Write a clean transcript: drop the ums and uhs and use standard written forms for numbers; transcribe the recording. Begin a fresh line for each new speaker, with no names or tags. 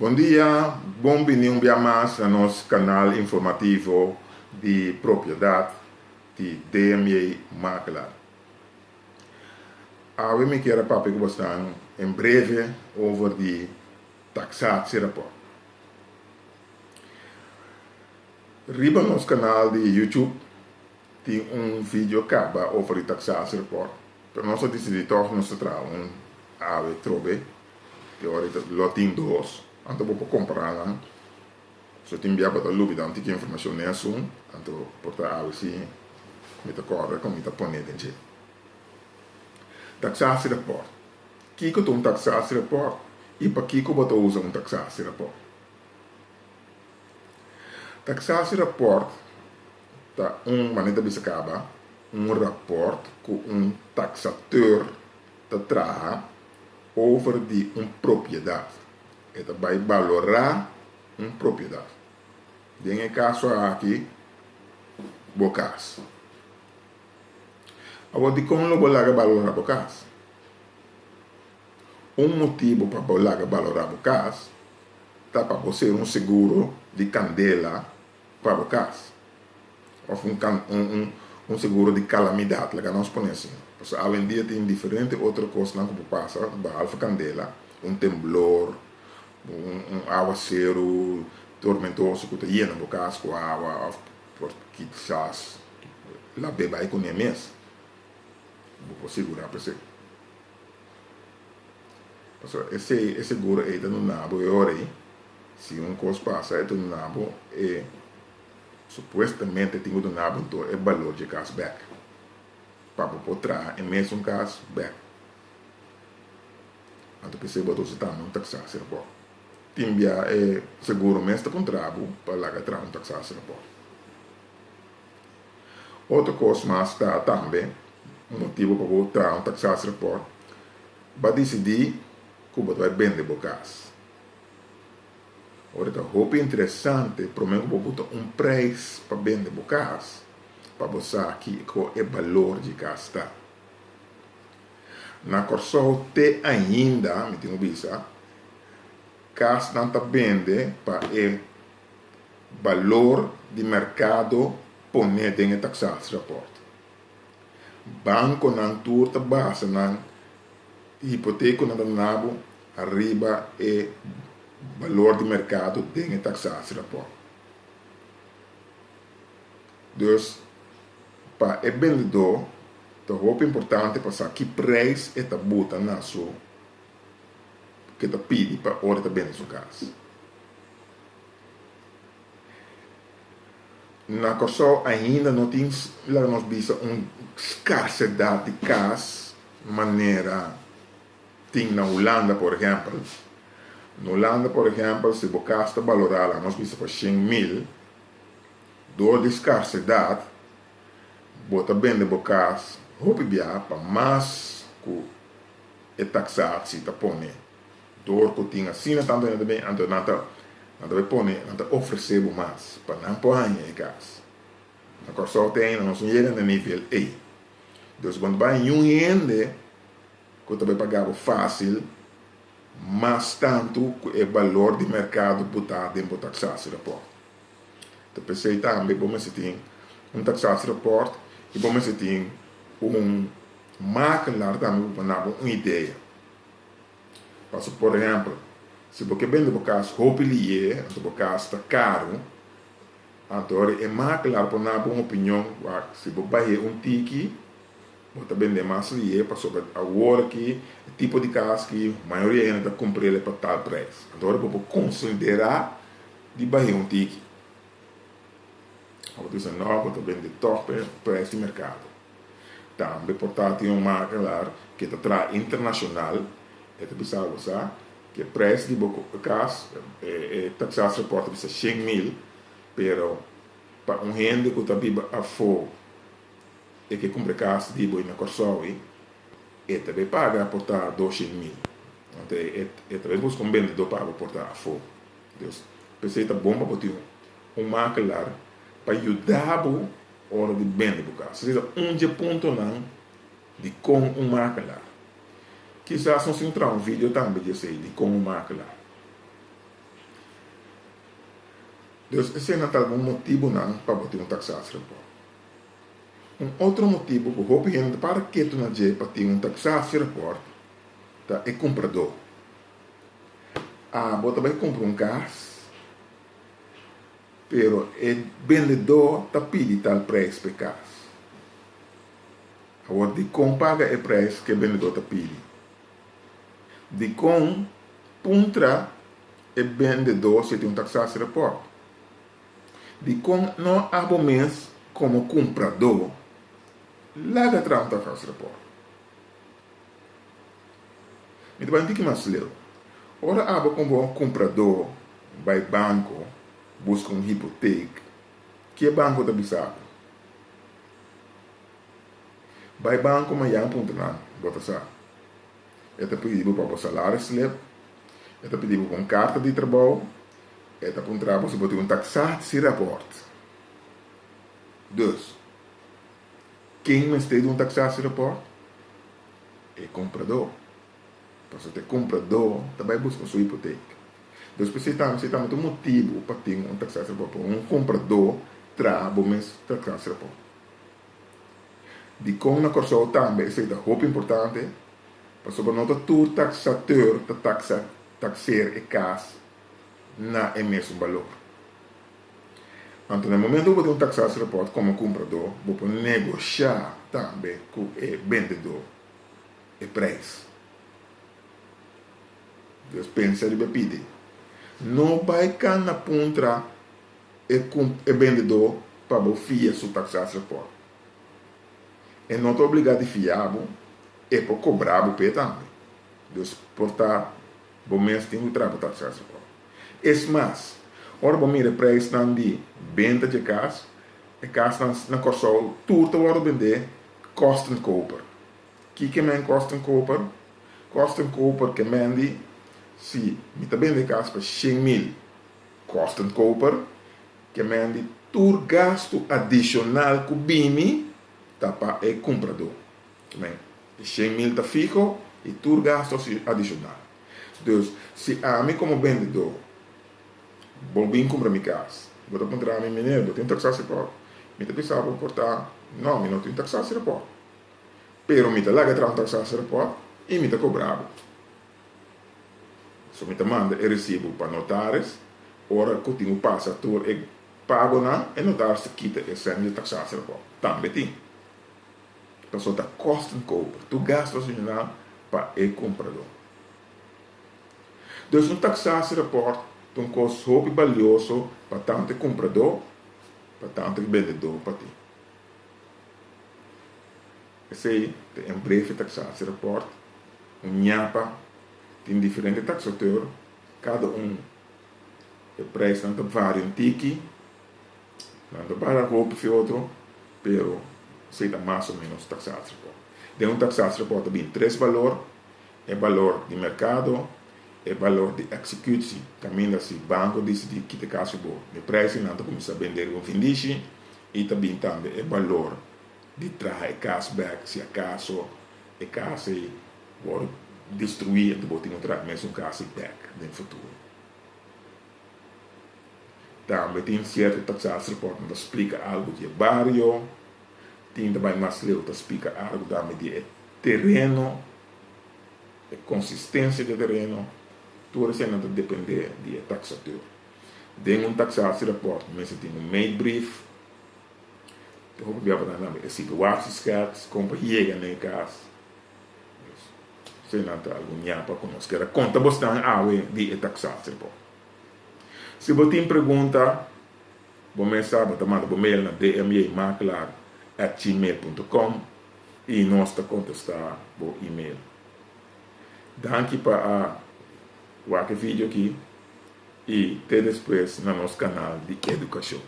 Bon dia, bon bini un bia mas na nos kanal informativo di propiedat di DMJ Makelaar. Awe mi kier a papia ku bosnan en breve over di taxatierapport. Riba nos kanal di YouTube tin un video kaba over di taxatierapport, pero nos a disidí tòg nos ta traha un awe trobe. Te ora ta lo tin dos, anto bo por compara nan. So tin bia bo ta lubida un tiki informacion den esun, anto por ta awe si mi ta corda con mi ta pone den dje. Taxatierapport. Kico ta un taxatierapport y pakico bo ta usa un taxatierapport? Taxatierapport ta un, manera ta bisa caba, un rapport cu un taxateur ta traha over di un propiedat. E ta bai balorá un propiedat. Den e kaso aki, bo kas. Awor, dikon lo bo laga balorá bo kas? Un motibu pa bo laga balorá bo kas ta pa bo ser un seguro di kandela pa bo kas of un un un seguro di kalamidat, laga nos pone asina. Pasobra awendia tin diferente otro kosnan ku por pasa behalve kandela, un temblor, un un awaseru tormentoso ku ta yena bo kas ku awa of por kisas lab'e bai kuné mes. Bo por sigurá pa esei. Pasobra esei e seguro ei ta duna bo e ora ei. Si un kos pasa e ta duna bo e supuestamente tin ku duna bo anto e balor dje kas bek pa bo por traha e mesun kas bek. Anto p'esei bo ta usa tambe un taksasierapòrt. Tin bia e seguro mes ta puntra bo pa laga traha un taksasierapòrt. Otro kos mas ta tambe un motibu pa bo traha un taksasierapòrt, bo a disidí ku bo ta bai bende bo kas. Ora ta hopi interesante prome ku bo buta un prijs pa bende bo kas pa bo sa kiko e balor di kas ta. Na Kòrsou te ainda mi tin ku bisa kasnan ta bende pa e balor di merkado pone den e taksatierapport. Bankonan tur ta basa nan hipotek ku nan ta duna bo ariba e balor di merkado den e taksatierapport. Dus pa e bendedó ta hopi importante pa sa ki preis e ta buta na su ke ta pidi pa ora e ta bende su kas. Na Kòrsou ainda no tin, laga nos bisa, un skarsedat di kas manera tin na Hulanda por ehèmpel. Na Hulanda por ehèmpel si bo kas ta balorá, laga nos bisa pa 100.000, dor di skarsedat bo ta bende bo kas hopi bia pa mas ku e taksatsi ta pone. Dor ku tin asina tantu hende ta bin, anto nan ta nan ta bai pone, nan ta ofresé bo mas pa nan por haña e kas. Na Kòrsou te ainda nos no yega na e nivel ei. Dus bo no ta bai niun hende ku ta bai paga bo fásil mas tantu ku e balor di merkado butá den bo taksatierapport. Ta p'esei tambe bo mester tin un taksatierapport i bo mester tin un makelar tambe ku por na bo un idea. Pasobra por ehèmpel, si bo ke bende bo kas hopi lié, anto bo kas ta karu, anto ora e makelaar por na bo un opinion, wak, si bo bah'é un tiki, bo ta bend'é mas lié pasobra awor aki e tipo di kas aki mayoria hende ta kumpr'el pa tal preis. Anto ora bo por konsiderá di bah'é un tiki. Bo ta bisa no, bo ta bende tòg pa e preis di merkado. Tambe por ta tin un makelaar ke ta traha internashonal, e ta bisa bo sa ke prijs di bo kas, e taxatierapport ta bisa 100.000, pero pa un hende ku ta biba afó e ke kumpra e kas di bo na Kòrsou e ta bay paga por ta 200.000. Anto e ta bay buska un bendedó pa bo por ta afó. Dus p'esei ta bon pa bo tin un makelaar pa yuda bo ora di bende bo kas. Esei ta un dje puntonan di kon un makelaar. Kisas nos tin traha un video tambe di esei, di kon un makelaar. Dus esei nan ta algun motibunan pa bo tin un taxatierapport. Un otro motibu ku hopi hende ta para ketu na dje pa tin un taxatierapport ta e kumpradó. Abo ta bai kumpra un kas, pero e bendedó ta pidi tal preis pa e kas. Awor dikon paga e preis ku e bendedó ta pidi? Dikon puntra e bendedó si e tin un taxatierapport? Dikon no abo mes komo kumpradó laga traha un taxatierapport? Mi ta bai un tiki mas leu. Ora abo komo kumpradó bai banko buska un hipotek, ke banko ta bisa bo? Bai banko mañan puntra nan, bo ta sa. E ta pidi bo pa bo salarisslip, e ta pidi bo pa un karta di trabou, e ta puntra bo si bo tin un taxatierapport. Dus, ken mester di un taxatierapport? E kompradó. Pasobra e kompradó ta bai buska su hipotek. Dus p'esei tambe esei tambe ta un motibu pa tin un taxatierapport, pa un kompradó traha bo mes taxatierapport. Dikon na Kòrsou tambe esei ta hopi importante? Pasobra no ta tur taksateur ta taksa takseer e kas na e mesun balor. Anto na e momento ku bo tin un taksatierapport komo kumpradó bo por negoshá tambe ku e bendedó e preis. Dus pensa riba e pidi. No bai kana puntra e e bendedó pa bo fia su taxatierapport. E no ta obligá di fia bo, e por kobra bo p'e tambe. Dus por ta bo mes tin ku traha bo taxatierapport. Es mas, ora bo mira e preisnan di benta dje kas, e kasnan na Kòrsou tur ta wòrdu bendé kostenkoper. Kiko men kostenkoper? Kostenkoper ke men di si mi ta bende e kas pa 100,000 Kostenkoper, ke men di tur gastu adishonal ku bini ta pa e kumpradó. Ke men e 100,000 ta fiho i tur gastu adishonal. Dus, si ami komo bendedó bo bin kumpra mi kas, bo ta puntra mi, Meneer, bo tin taksatierapport? Mi ta bisa bo por ta, No, mi no tin taksatierapport. Pero mi ta laga traha un taksatierapport i mi ta kobra bo. So mi ta manda e resibo pa notaris, ora ku tin ku pasa tur e pagonan, e notaris ta kita e sèn di taksatierapport. Tambe tin. Pasobra ta kostenkoper, tur gastu adicional pa e kumpradó. Dus un taksatierapport ta un kos hopi balioso pa tantu e kumpradó, pa tantu e bendedó pa tin. Esei ta en breve taxatierapport, un ñapa, tin diferente taxateur, kada un e prijsnan ta varia un tiki, nan ta para hopi fi otro, pero esei ta mas o menos taxatierapport. Den un taxatierapport ta bin tres balor, e balor di merkado, e balor di executie, kaminda si banko disidí kita kas ku bo, e prijsnan nan ta kuminsá bende riba un findishi, i ta bin tambe e balor di traha e kas bek si akaso e kas ei wòrdu destruí anto bo tin ku traha mesun kas ei bek den futuro. Tambe tin sierto taxatierapport nan ta splika algu di e bario, tin ta bai mas leu ta splika algu tambe di e tereno, e konsistensia di e tereno, tur esei nan ta dependé di e taxateur. Den un taxatierapport mester tin un meetbrief. Te hopi bia pa nan tambe e situatieschets kon pa yega na e kas. Dus esei nan ta algun ñapa ku nos kier a konta bosnan awe di e taxatierapport. Si bo tin pregunta bo mes sa bo ta manda bo mail na dmjmakelaar@gmail.com i nos ta kontestá bo email. Danki pa a wak e video aki i te despues na nos kanal di edukashon.